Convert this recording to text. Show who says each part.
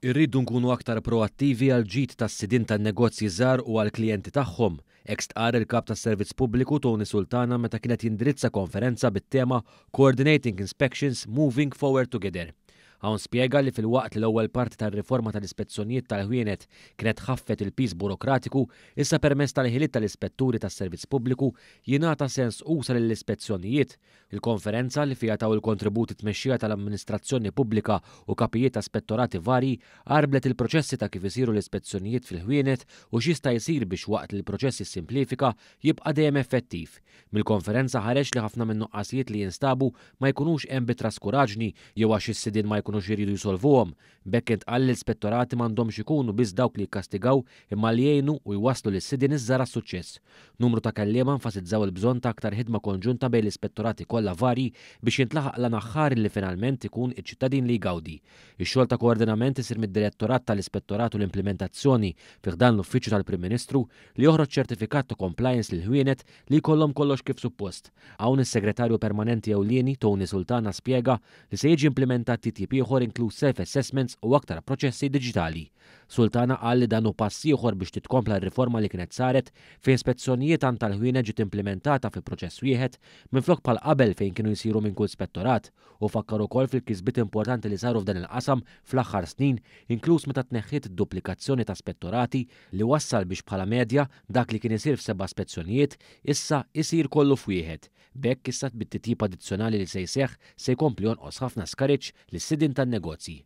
Speaker 1: Irridu nkunu aktar proattivi għall-ġid tas-sidien tan-negozji żgħar u għall-klijenti tagħhom, hekk stqarr il-Kap tas-Servizz Pubbliku Tony Sultana meta kien qed jindirizza konferenza bit-tema Coordinating Inspections, Moving Forward Together. Hawn spjega li filwaqt li l-ewwel parti tar-riforma tal-ispezzjonijiet tal-ħwienet kienet ħaffet il-piż burokratiku, issa permezz tal-ħiliet tal-ispetturi tas-Servizz Pubbliku jingħata sens usa' lill-ispezzjonijiet. Il-konferenza, li fiha taw il-kontribut it-tmexxija tal-amministrazzjoni pubblika u kapijiet ta' spettorati varji, għarblet il-proċessi ta' kif isiru l-ispezzjonijiet fil-ħwienet u x'jista' jsir biex waqt li l-proċess jissimplifika, jibqa' dejjem effettiv. Mill-konferenza ħareġ li ħafna min-nuqqasijiet li jinstabu ma jkunux hemm bi traskuraġni jew għax is-sidien ma jkunux iridu jsolvuhom. B'hekk intqal li l-ispettorati m'għandhomx ikunu biss dawk li jikkastigaw imma li jgħinu u jwasslu lis-sidien iż-żgħar għas-suċċess. Numru ta' kelliema enfasizzaw il-bżonn ta' aktar ħidma konġunta bejn l-ispettorati kollha varji biex jintlaħaq l-għan aħħari li finalment ikun iċ-ċittadin li jgawdi. Ix-xogħol ta' koordinament isir mid-Direttorat tal-Ispettorat u l-Implimentazzjoni fi ħdan l-Uffiċċju tal-Prim Ministru li joħroġ ċertifikat ta' compliance lill-ħwienet li jkollhom kollox kif suppost. Hawn is-Segretarju Permanenti Ewlieni, Tony Sultana spjega li se jiġi implimentat titjib ieħor inkluż self-assessments u aktar proċessi diġitali. Sultana qal li dan hu pass ieħor biex titkompla r-riforma li kienet saret fejn spezzjonijiet għand tal-ħwienet ġiet implimentata fi proċess wieħed minflok bħal qabel fejn kienu jsiru minn kull spettorat. Hu fakkar ukoll fil-kisbiet importanti li saru f'dan il-qasam fl-aħħar snin, inkluż meta tneħħiet id-duplikazzjoni ta' spettorati li wassal biex bħala medja dak li kien isir f'seba' spezzjonijiet issa isir kollu f'wieħed. B'hekk issa bit-titjib addizzjonali li se jseħħ se jkompli jonqos ħafna skariġġ lis-sidien tan-negozji.